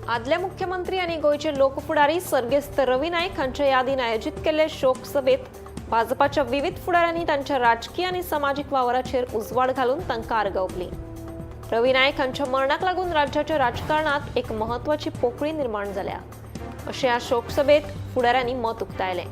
आदले मुख्यमंत्री आनी गोंयचे लोकफुडारी सर्गेस्त रवी नायक हांच्या यादीन आयोजीत केल्ले शोकसभेत भाजपाच्या विविध फुडाऱ्यांनी तांच्या राजकीय आनी समाजीक वावराचेर उजवाड घालून तांकां आर्गां ओंपली. रवी नायक हांच्या मरणाक लागून राज्याच्या राजकारणात एक म्हत्वाची पोकळी निर्माण जाल्या अशें ह्या शोकसभेत फुडाऱ्यांनी मत उक्तायलें.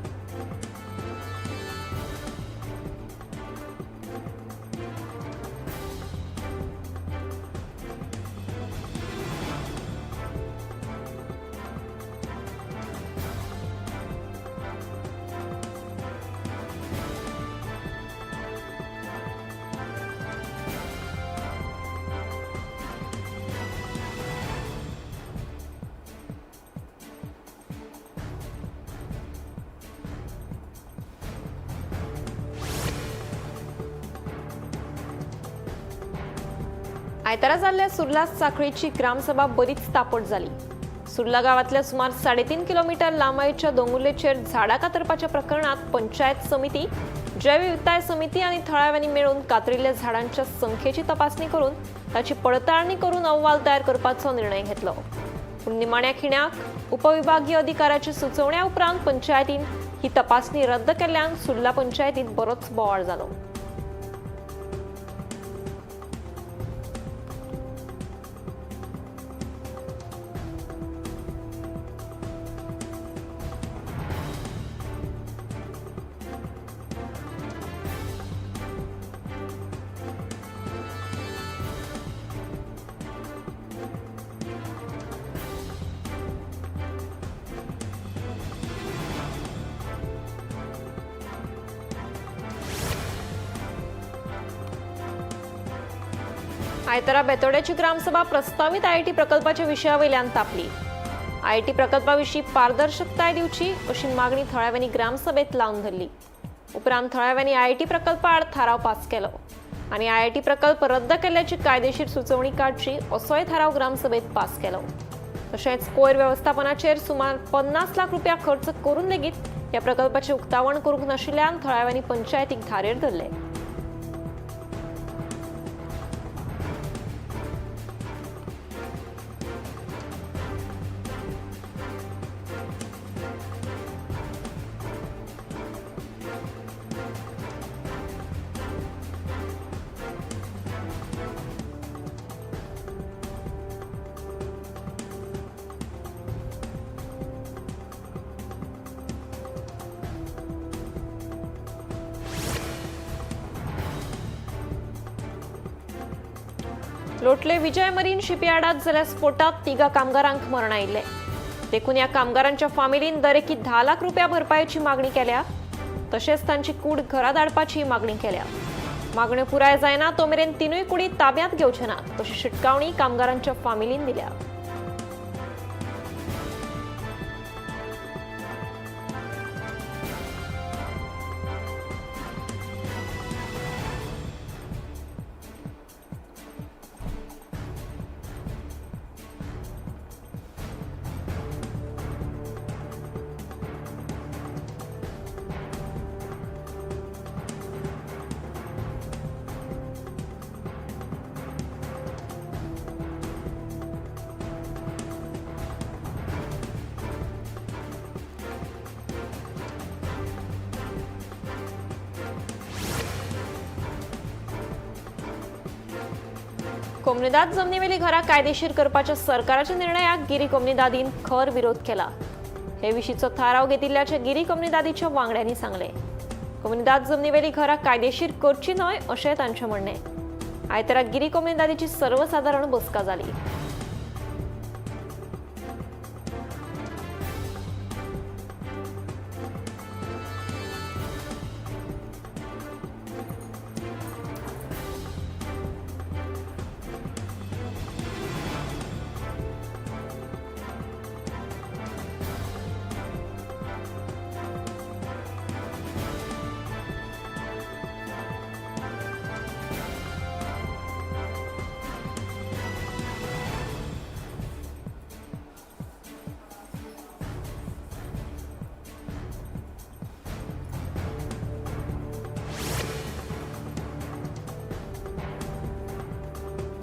आयतारा जाल्ल्या सुर्ला साखळीची ग्रामसभा बरीच तापट जाली. सुर्ला गावातल्या सुमार 3.5 किलोमीटर लांबायेच्या दोंगुल्लेचेर झाडां कातरपाच्या प्रकरणात पंचायत समिती, जैवविविधताय समिती आनी थळाव्यांनी मेळून कातरिल्ल्या झाडांच्या संख्येची तपासणी करून ताची पडताळणी करून अहवाल तयार करपाचो निर्णय घेतलो. पूण निमाण्या खिणाक उपविभागीय अधिकाऱ्याच्या सुचोवण्या उपरांत पंचायतीन ही तपासणी रद्द केल्ल्यान सुर्ला पंचायतीत बरोच बोवाळ जालो. आयतारा बेतोड्याची ग्रामसभा प्रस्तावित आयआयटी प्रकल्पाच्या विशयावयल्यान तापली. आयआयटी प्रकल्पाविशीं पारदर्शकताय दिवची अशी मागणी थळाव्यांनी ग्रामसभेत लावन धरली. उपरांत थळाव्यांनी आयआयटी प्रकल्पा आड थाराव पास केलो आनी आयआयटी प्रकल्प रद्द केल्ल्याची कायदेशीर सुचोवणी काडची असोय थाराव ग्रामसभेत पास केलो. तशेंच कोयर वेवस्थापनाचेर सुमार 50 लाख रुपया खर्च करून लेगीत ह्या प्रकल्पाचें उक्तावण करूंक नाशिल्ल्यान थळाव्यांनी पंचायतीक धारेर धरले. लोटले विजय मरीन शिपयार्डात जाल्ल्या स्फोटात 3 कामगारांक मरण आयिल्लें. देखून ह्या कामगारांच्या फामिलीन दरेकी 10 लाख रुपया भरपायेची मागणी केल्या. तशेंच तांची कूड घरा धाडपाची मागणी केल्या. मागण्यो पुराय जायना तो मेरेन 3 कुडी ताब्यांत घेवचे नात अशी शिटकावणी कामगारांच्या फामिलीन दिल्या. कोमनिदाद जमनीवेली घरां कायदेशीर करपाच्या सरकाराच्या निर्णयाक गिरी कोमनिदादीन खर विरोध केला. हे विशींचो थाराव घेतिल्ल्याचें गिरी कोमनिदादीच्या वांगड्यांनी सांगलें. कोमनिदाद जमनीवेली घरां कायदेशीर करची न्हय अशें तांचें म्हणणें. आयतारा गिरी कोमनिदादीची सर्वसादारण बसका जाली.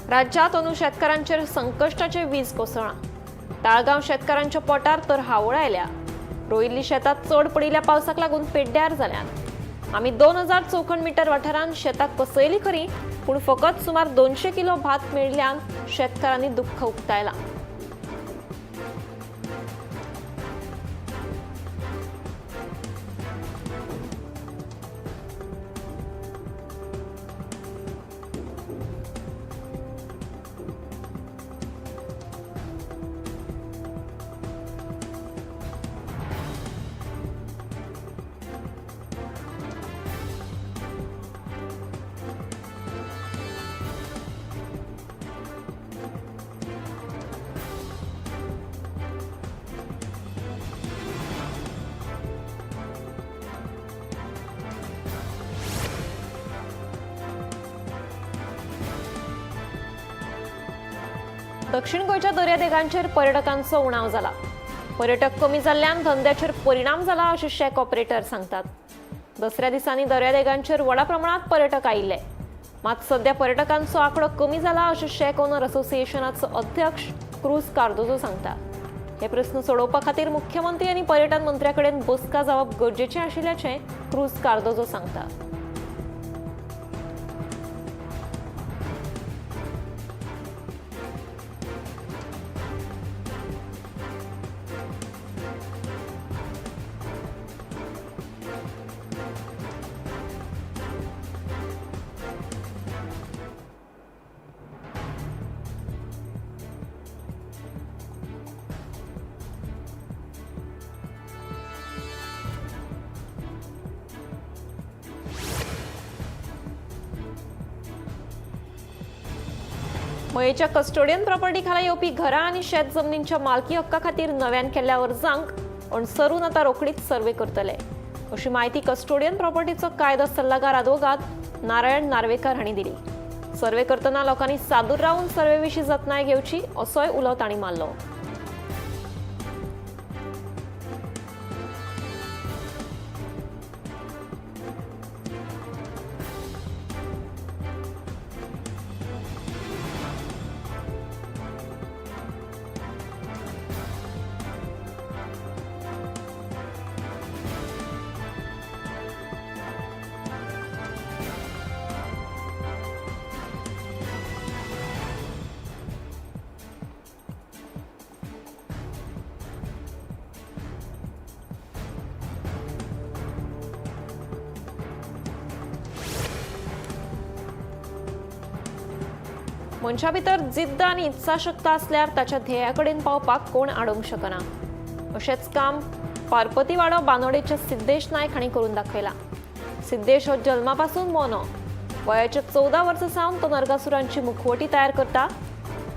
राज्यात अंदू शेतकारांचेर संकश्टाचे वीज कोसळ्ळां. ताळगांव शेतकारांच्या पोटार तर हावळ आयल्या. रोयिल्ली शेतां चड पडिल्ल्या पावसाक लागून पेड्ड्यार जाल्यात. आमी 2000 चौखण मिटर वाठारांत शेतां कसयली खरी, पूण फकत सुमार 200 किलो भात मेळिल्ल्यान शेतकारांनी दुख्ख उक्तायलां. दक्षिण गोंयच्या दर्यादेगांचेर पर्यटकांचो उणाव जाला. पर्यटक कमी जाल्ल्यान धंद्याचेर परिणाम जाला अशें शॅक ऑपरेटर सांगतात. दसऱ्या दिसांनी दर्यादेगांचेर व्हडा प्रमाणांत पर्यटक आयिल्ले, मात सध्या पर्यटकांचो आंकडो कमी जाला अशें शॅक ओनर असोसिएशनाचो अध्यक्ष क्रूज कार्दोजो सांगता. हे प्रस्न सोडोवपा खातीर मुख्यमंत्री आनी पर्यटन मंत्र्या कडेन बसका जावप गरजेचें आशिल्ल्याचें क्रूज कार्दोजो सांगता. मयेच्या कस्टोडियन प्रॉपर्टी खाला येवपी घरां आनी शेत जमनींच्या मालकी हक्का खातीर नव्यान केल्ल्या अर्जांक अणसरून आतां रोखडीच सर्वे करतले अशी म्हायती कस्टोडियन प्रॉपर्टीचो कायदो सल्लागार आदवोगाद नारायण नार्वेकर हांणी दिली. सर्वे करतना लोकांनी सादूर रावन सर्वे विशीं जतनाय घेवची असोय उलो तांणी मारलो. मनशा भितर जिद्द आनी इत्साशक्त आसल्यार ताच्या ध्येया कडेन पावपाक कोण आडोवंक शकना. अशेंच काम पार्पतीवाडो बानोडेच्या सिद्धेश नायक हांणी करून दाखयलां. सिद्धेश हो जल्मापासून मोनो. वयाच्या 14 वर्सां सावन तो नरकासुरांची मुखवटी तयार करता.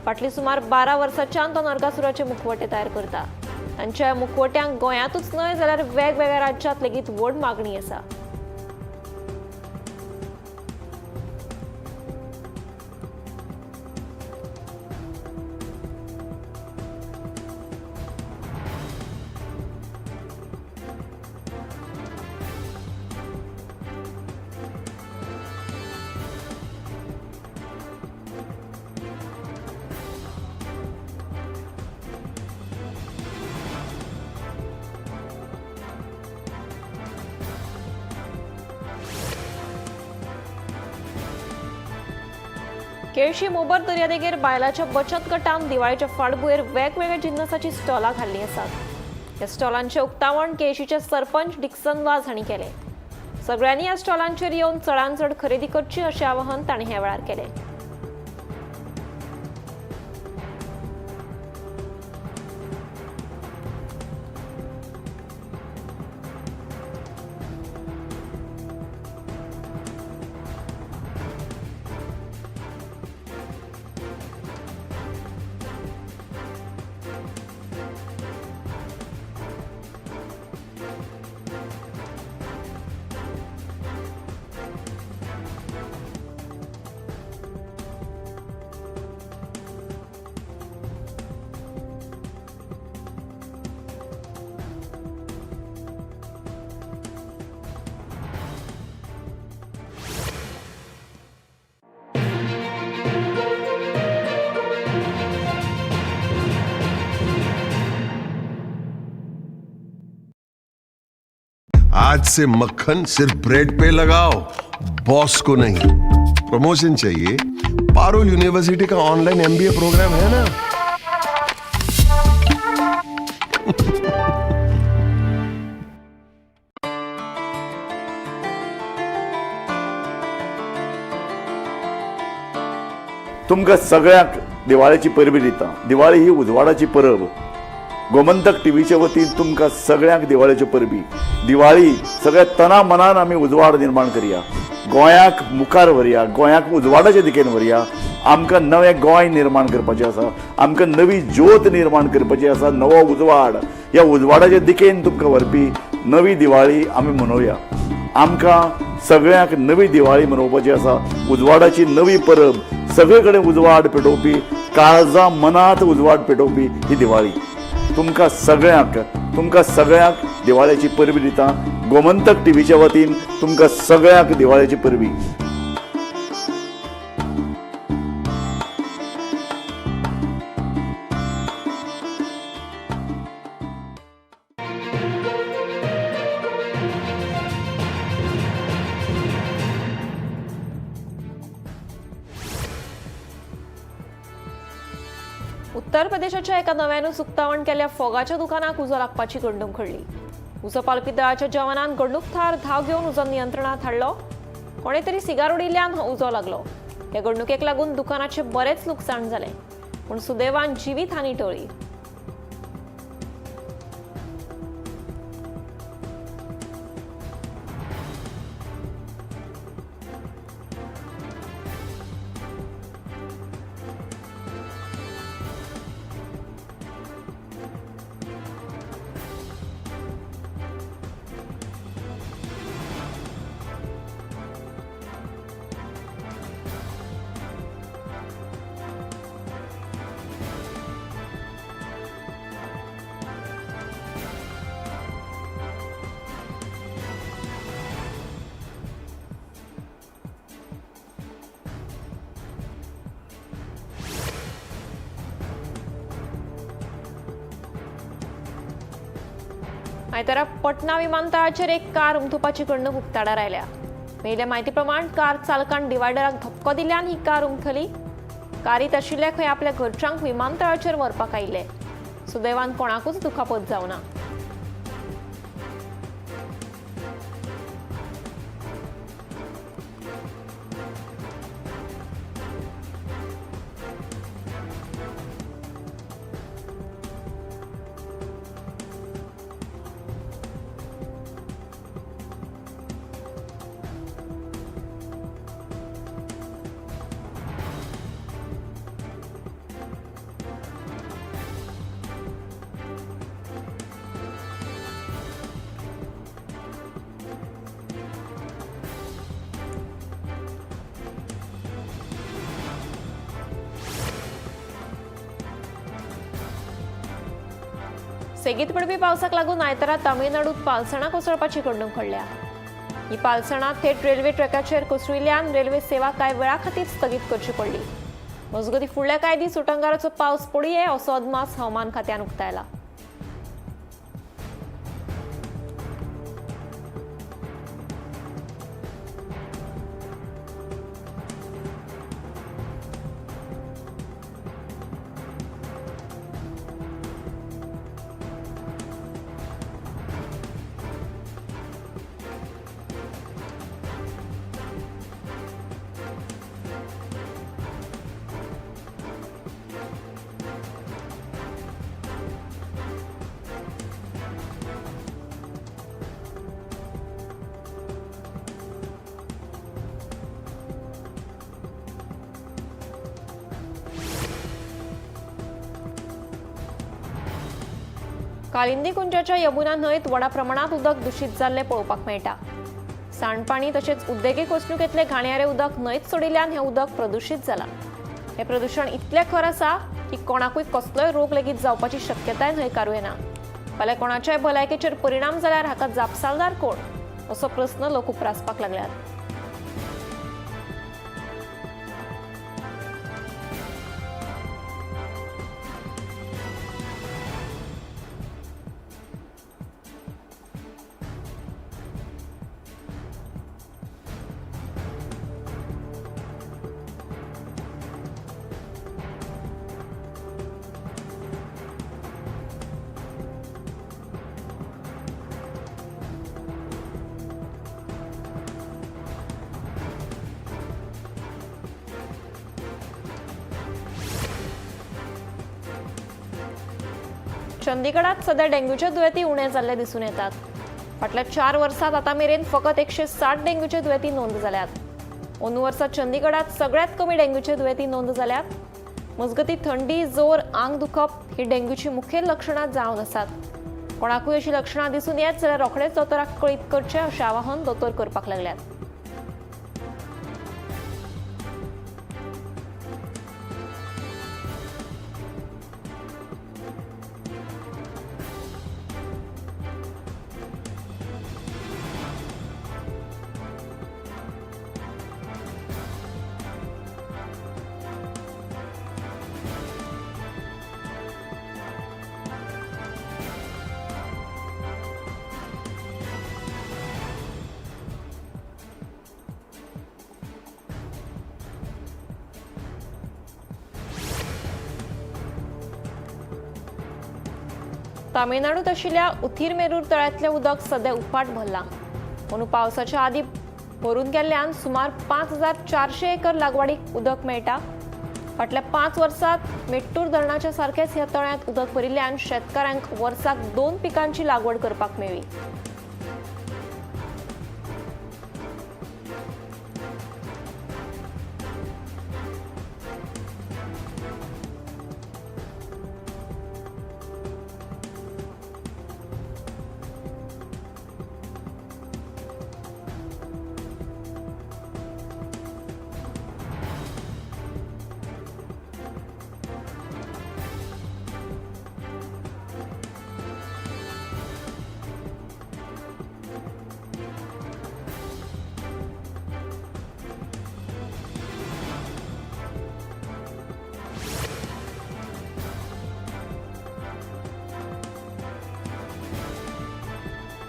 फाटलीं सुमार 12 वर्सांच्यान तो नरकासुराचे मुखवटे तयार करता. तांच्या मुखवट्यांक गोंयांतूच न्हय जाल्यार वेगवेगळ्या राज्यांत लेगीत व्हड मागणी आसा. केळशी मोबर दर्यादेगेर बायलाच्या बचत गटान दिवाळेच्या फाटभुंयेर वेगवेगळ्या जिन्नसाची स्टॉलां घाल्लीं आसात. ह्या स्टॉलांचें उक्तावण केळशीचे सरपंच डिक्सन वाज हांणी केलें. सगळ्यांनी ह्या स्टॉलांचेर येवन चडान चड खरेदी करची अशें आवाहन तांणी ह्या वेळार केलें. आज से मक्खन सिर्फ ब्रेड पे लगाओ, बॉस को नहीं। प्रमोशन चाहिए? पारुल यूनिवर्सिटी का ऑनलाइन एमबीए प्रोग्राम है ना। तुमकां सगळ्यांक दिवाळेची परबी दिता. दिवाळी ही उजवाडाची परब. गोमंतक टीव्हीच्या वतीन तुमकां सगळ्यांक दिवाळेच्यो परबी. दिवाळी सगळ्या तना मनान आमी उजवाड निर्माण करया, गोंयाक मुखार व्हरया, गोंयाक उजवाडाच्या दिकेन व्हरया. आमकां नवें गोंय निर्माण करपाचें आसा, आमकां नवी ज्योत निर्माण करपाची आसा, नवो उजवाड. ह्या उजवाडाच्या दिकेन तुमकां व्हरपी नवी दिवाळी आमी मनोवया. आमकां सगळ्यांक नवी दिवाळी मनोवपाची आसा, उजवाडाची नवी परब, सगळे कडेन उजवाड पेटोवपी, काळजा मनात उजवाड पेटोवपी ही दिवाळी. तुमकां सगळ्यांक, तुमकां सगळ्यांक दिवाळेची परबी दिता. गोमंतक टीव्हीच्या वतीन तुमकां सगळ्यांक दिवाळेची परबी. उत्तर प्रदेशाच्या एका नव्यानूच उक्तावण केल्ल्या फोगाच्या दुकानाक उजो लागपाची घडणूक घडली. उजो पालपी दळाच्या जवानान घडणूक थळार धांव घेवन उजो नियंत्रणात हाडलो. कोणे तरी सिगार उडयिल्ल्यान हो उजो लागलो. ह्या घडणुकेक लागून दुकानाचें बरेंच लुकसाण जालें, पूण सुदैवान जिवीत हानी टळ्ळी. आयतारा पटना विमानतळाचेर एक कार उमथुपाची घडणूक उक्ताडार आयल्या. मेळिल्ल्या म्हायती प्रमाण कार चालकान डिवायडराक धपको दिल्ल्यान ही कार उमथली. कारीत आशिल्ले खंय आपल्या घरच्यांक विमानतळाचेर व्हरपाक आयिल्ले. सुदैवान कोणाकूच दुखापत जावना. सेगीत पडपी पावसाक लागून आयतारा तामिळनाडूत पालसणां कोसळपाची घडणूक घडल्या. ही पालसणां थेट रेल्वे ट्रॅकाचेर कोसळिल्ल्यान रेल्वे सेवा कांय वेळा खातीर स्थगीत करची पडली. मजगतीं फुडल्या कांय दीस उटंगाराचो पावस पडुये असो अदमास हवामान खात्यान उक्तायला. कालिंदी कुंजाच्या यमुना न्हंयत व्हडा प्रमाणात उदक दूषित जाल्लें पळोवपाक मेळटा. सांडपाणी तशेंच उद्देगीक वसणुकेंतलें घाणयारें उदक न्हंयत सोडिल्ल्यान हें उदक प्रदुशीत जालां. हें प्रदुशण इतलें खर आसा की कोणाकूय कसलोय रोग लेगीत जावपाची शक्यताय न्हयकारूं येना. फाल्यां कोणाच्याय भलायकेचेर परिणाम जाल्यार हाका जापसालदार कोण असो प्रस्न लोक उप्रासपाक लागल्यात. चंदीगडात सध्या डेंग्यूचे दुयेंती उणे जाल्ले दिसून येतात. फाटल्या 4 वर्सात आतां मेरेन फकत 160 डेंग्यूचे दुयेंती नोंद जाल्यात. अंदू वर्सा चंदीगडात सगळ्यात कमी डेंग्यूचे दुयेंती नोंद जाल्यात. मजगती थंडी, जोर, आंग दुखप ही डेंग्यूची मुखेल लक्षणां जावन आसात. कोणाकूय अशी लक्षणां दिसून येत जाल्यार रोखडेच दोतोराक कळीत करचें अशें आवाहन दोतोर करपाक लागल्यात. तामिळनाडूत आशिल्ल्या उथिरमेरूर तळ्यांतलें उदक सध्या उपाट भरलां. अंदू पावसाच्या आदीं भरून गेल्ल्यान सुमार 5400 एकर लागवडीक उदक मेळटा. फाटल्या 5 वर्सांत मेट्टूर धरणाच्या सारकेंच ह्या तळ्यांत उदक भरिल्ल्यान शेतकारांक वर्साक 2 पिकांची लागवड करपाक मेळ्ळी.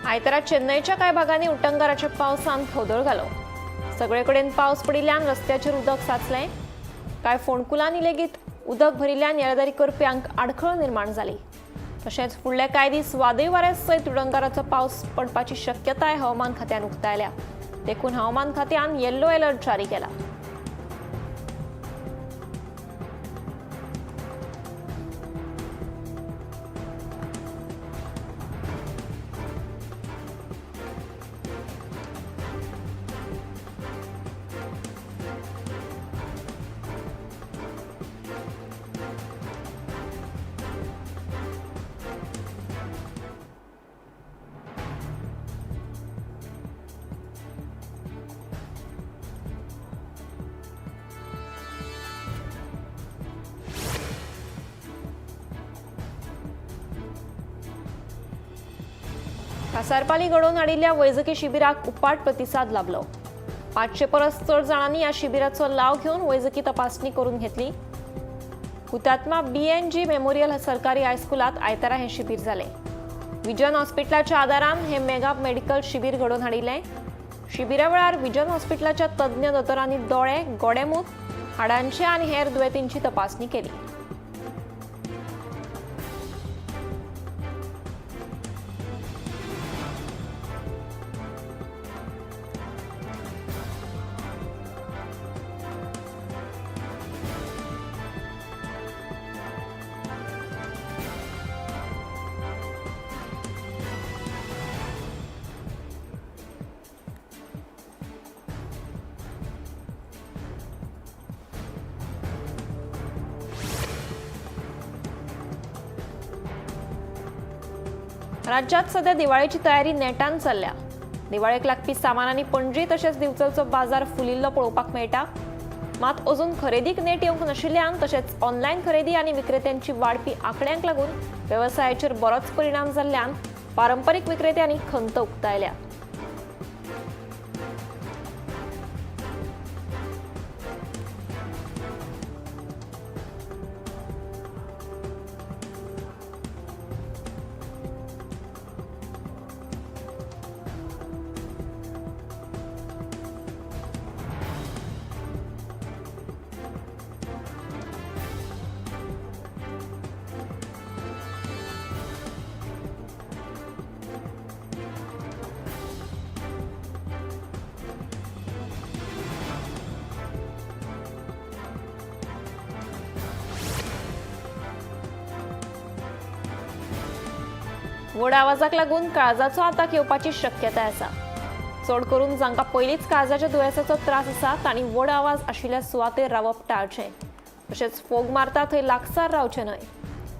आयतारा चेन्नईच्या कांय भागांनी उटंगाराच्या पावसान खवदळ घालो. सगळे कडेन पावस पडिल्ल्यान रस्त्याचेर उदक साचलें. कांय फोंडकुलांनी लेगीत उदक भरिल्ल्यान येरादारी करप्यांक आडखळ निर्माण जाली. तशेंच फुडले कांय दीस वादळी वाऱ्या सयत उटंगाराचो पावस पडपाची शक्यताय हवामान खात्यान उक्तायल्या. देखून हवामान खात्यान येल्लो अलर्ट जारी केला. कासारपाली घडोवन हाडिल्ल्या वैजकी शिबिराक उपाट प्रतिसाद लाभलो. 500 परस चड जाणांनी ह्या शिबिराचो लाव घेवन वैजकी तपासणी करून घेतली. हुतात्मा BNG memorial सरकारी हायस्कुलांत आयतारा हें शिबीर जालें. विजन हॉस्पिटलाच्या आदारान हें मेगा मेडिकल शिबीर घडोवन हाडिल्लें. शिबिरा वेळार विजन हॉस्पिटलाच्या तज्ञ दोतोरांनी दोळे, गोडेमूत, हाडांचे आनी हेर दुयेंतींची तपासणी केली. राज्यात सध्या दिवाळीची तयारी नेटान चल्ल्या. दिवाळेक लागपी सामानांनी पणजी तशेंच दिवचलचो बाजार फुलिल्लो पळोवपाक मेळटा. मात अजून खरेदीक नेट येवंक नाशिल्ल्यान तशेंच ऑनलायन खरेदी आनी विक्रेत्यांची वाडपी आंकड्यांक लागून वेवसायाचेर बरोच परिणाम जाल्ल्यान पारंपरीक विक्रेत्यांनी खंत उक्तायल्या. व्हड आवाजाक लागून काळजाचो आताक येवपाची शक्यताय आसा. चड करून जांकां पयलींच काळजाच्या दुयेंसाचो त्रास आसा तांणी व्हड आवाज आशिल्ल्या सुवातेर रावप टाळचें. तशेंच फोग मारता थंय लागसार रावचें न्हय.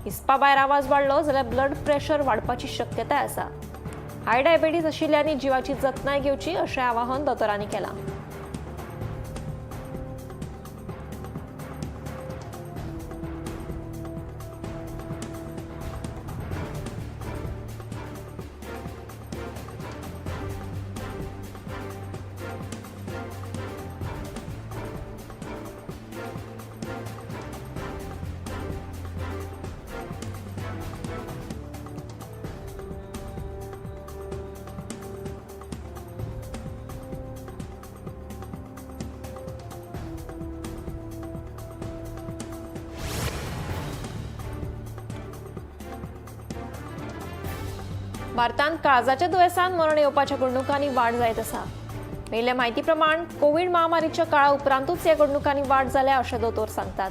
हिसपा भायर आवाज वाडलो जाल्यार ब्लड प्रेशर वाडपाची शक्यताय आसा. हाय डायबेटीस आशिल्ल्यांनी जिवाची जतनाय घेवची अशें आवाहन दोतोरांनी केलां. भारतांत काळजाच्या दुयेंसान मरण येवपाच्या घडणुकांनी वाड जायत आसा. मेळिल्ल्या म्हायती प्रमाण कोवीड महामारीच्या काळा उपरांतूच ह्या घडणुकांनी वाड जाल्या अशें दोतोर सांगतात.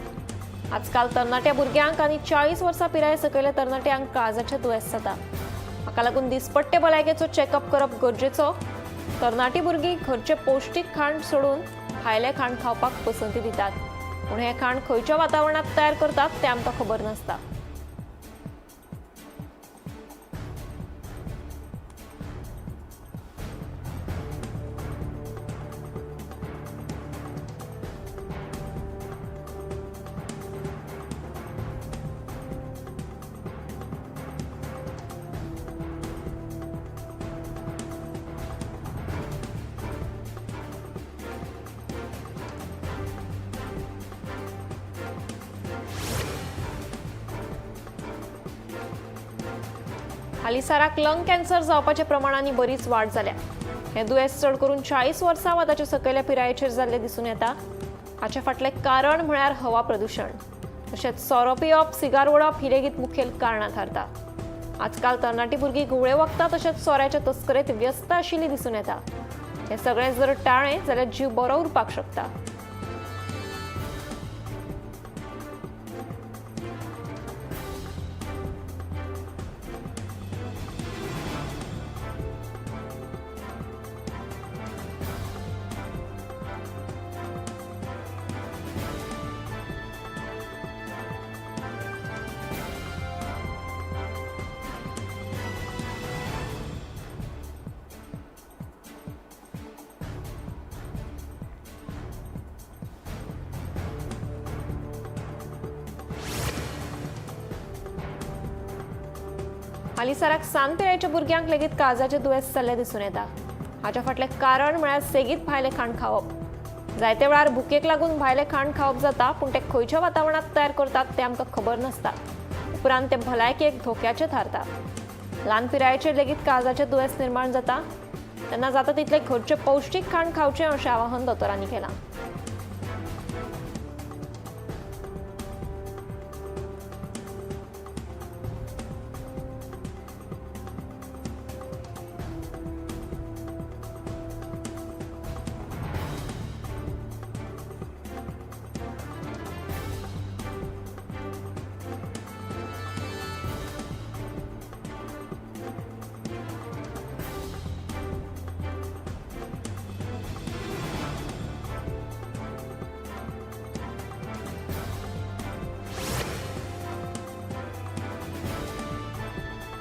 आजकाल तरणाट्या भुरग्यांक आनी 40 वर्सां पिराये सकयल्या तरणाट्यांक काळजाचें दुयेंस जाता. हाका लागून दिसपट्टे भलायकेचो चॅकअप करप गरजेचो. तरणाटी भुरगीं घरचें पौश्टीक खाण सोडून भायलें खाण खावपाक पसंती दितात, पूण हें खाण खंयच्या वातावरणांत तयार करतात तें आमकां खबर नासता. हालींसराक लंग कॅन्सर जावपाच्या प्रमाणांनी बरीच वाड जाल्या. हें दुयेंस चड करून 40 वर्सां वा ताच्या सकयल्या पिरायेचेर जाल्लें दिसून येता. हाचे फाटलें कारण म्हळ्यार हवा प्रदुशण, तशेंच सोरो पिवप, सिगार ओडप ही लेगीत मुखेल कारणां थारता. आजकाल तरणाटी भुरगीं घुंवळे वखदां तशेंच सोऱ्याच्या तस्करेंत व्यस्त आशिल्ली दिसून येता. हें सगळें जर टाळ्ळें जाल्यार जीव बरो उरपाक शकता. हालींसराक सान पिरायेच्या भुरग्यांक लेगीत काळजाचें दुयेंस जाल्लें दिसून येता. हाच्या फाटलें कारण म्हळ्यार सेगीत भायलें खाण खावप. जायते वेळार भुकेक लागून भायलें खाण खावप जाता, पूण तें खंयच्या वातावरणांत तयार करतात तें आमकां खबर नासता. उपरांत तें भलायकेक धोक्याचें थारता. ल्हान पिरायेचेर लेगीत काळजाचें दुयेंस निर्माण जाता. तेन्ना जाता तितलें घरचें पौश्टीक खाण खावचें अशें आवाहन दोतोरांनी केलां.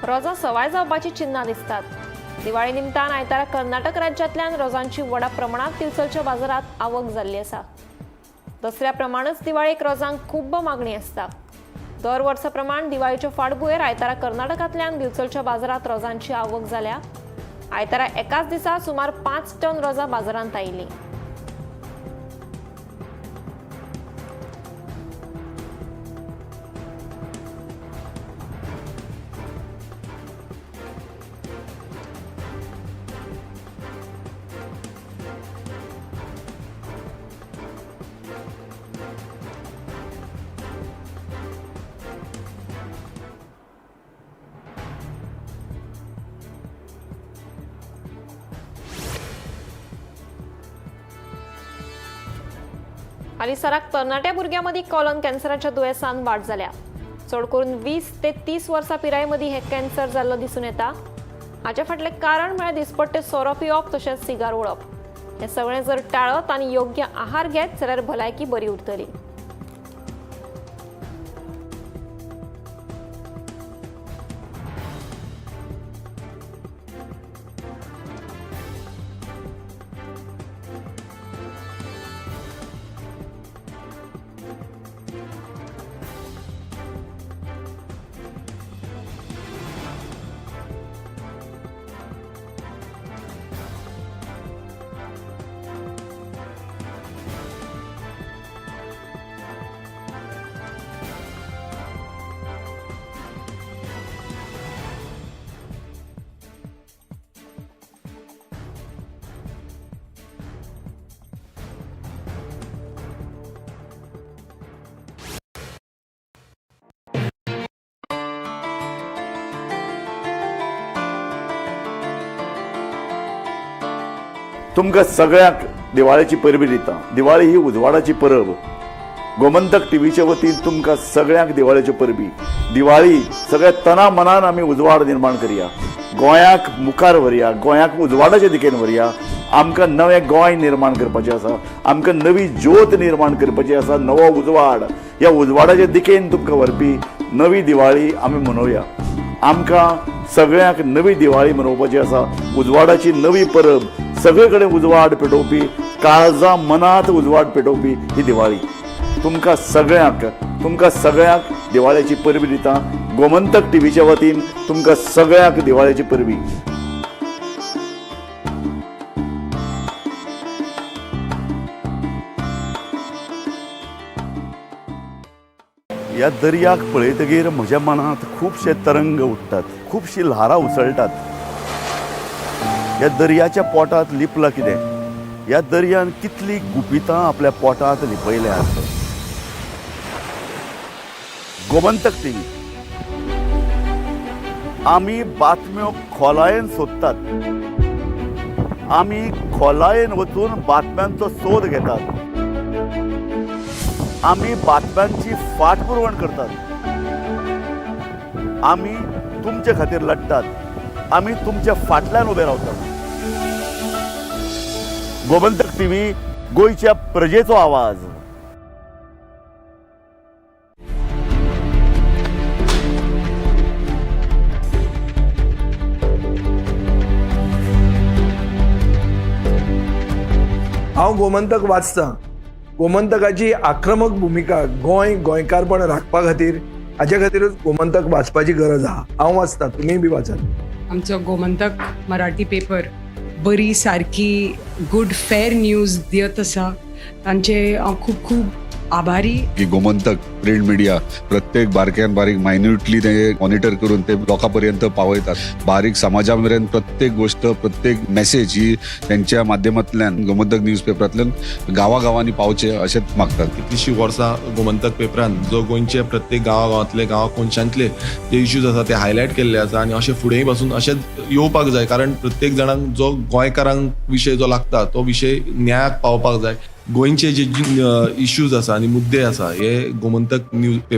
रोजां सवाय जावपाची चिन्हां दिसतात. दिवाळी निमतान आयतारा कर्नाटक राज्यांतल्यान रोजांची व्हडा प्रमाणांत दिवचलच्या बाजारांत आवक जाल्ली आसा. दसऱ्या प्रमाणच दिवाळेक रोजांक खूब मागणी आसता. दर वर्सा प्रमाण दिवाळीच्या फाटभुंयेर आयतारा कर्नाटकांतल्यान दिवचलच्या बाजारांत रोजांची आवक जाल्या. आयतारा एकाच दिसा सुमार 5 टन रोजां बाजारांत आयिल्लीं. हालींसराक तरणाट्या भुरग्यां मदीं कॉलन कॅन्सराच्या दुयेंसान वाड जाल्या. चड करून 20 ते 30 वर्सां पिराये मदीं हे कॅन्सर जाल्लो दिसून येता. हाच्या फाटलें कारण म्हळ्यार दिसपट्टे सोरो पिवप तशेंच सिगार ओडप. हें सगळें जर टाळत आनी योग्य आहार घेत जाल्यार भलायकी बरी उरतली. तुमकां सगळ्यांक दिवाळेची परबी दिता. दिवाळी ही उजवाडाची परब. गोमंतक टीव्हीच्या वतीन तुमकां सगळ्यांक दिवाळेच्यो परबी. दिवाळी सगळ्या तना मनान आमी उजवाड निर्माण करया, गोंयाक मुखार व्हरया, गोंयाक उजवाडाच्या दिकेन व्हरया. आमकां नवें गोंय निर्माण करपाचें आसा, आमकां नवी ज्योत निर्माण करपाची आसा, नवो उजवाड. ह्या उजवाडाच्या दिकेन तुमकां व्हरपी नवी दिवाळी आमी मनोवया. आमकां सगळ्यांक नवी दिवाळी मनोवपाची आसा, उजवाडाची नवी परब, सगळे कडेन उजवाड पेटोवपी, काळजा मनात उजवाड पेटोवपी ही दिवाळी. तुमकां सगळ्यांक दिवाळेची परबी दिता. गोमंतक टीव्हीच्या वतीन तुमकां सगळ्यांक दिवाळेची परबी. ह्या दर्याक पळयतगीर म्हज्या मनांत खुबशे तरंग उठ्ठात, खुबशीं ल्हारां उसळटात. ह्या दर्याच्या पोटांत लिपलां कितें? ह्या दर्यान कितलीं गुपितां आपल्या पोटांत लिपयल्यांत? गोमंतक टीव्ही, आमी बातम्यो खोलायेन सोदतात. आमी खोलायेन वचून बातम्यांचो सोद घेतात. आमी बातम्यांची फाटपुरवण करतात. आमी तुमचे खातीर लढटात. आमी तुमच्या फाटल्यान उबे रावतात. गोमंतक टीव्ही, गोंयच्या प्रजेचो आवाज. हांव गोमंतक वाचतां. गोमंतकाची आक्रमक भुमिका गोंय गोंयकारपण राखपा खातीर, हाच्या खातीरूच गोमंतक वाचपाची गरज आहा. हांव वाचतां, तुमीय बी वाचात. आमचो गोमंतक मराठी पेपर बरी सारकी गुड फेर न्यूज दियत आसा. तांचे हांव खूब खूब आभारी. की गोमंतक प्रिंट मिडिया प्रत्येक बारक्यान बारीक मायन्युटली ते मॉनिटर करून ते लोकां पर्यंत पावयतात. बारीक समाजा मेरेन प्रत्येक गोष्ट, प्रत्येक मेसेज ही त्यांच्या माध्यमांतल्यान, गोमंतक न्यूज पेपरांतल्यान गांवागांवांनी पावचे अशेंच मागतात. कितलीशीं वर्सां गोमंतक पेपरान जो गोंयचे प्रत्येक गांवागांवांतले, गांवा कोनशांतले जे इश्यूज आसा ते हायलायट केल्ले आसा आनी अशें फुडेंय पासून अशेंच येवपाक जाय, कारण प्रत्येक जाणांक जो गोंयकारांक विशय जो लागता तो विशय न्यायाक पावपाक जाय. गोंयचे जे इश्यूज आसा आनी मुद्दे आसा हे गोमंतक न्यूज पेपर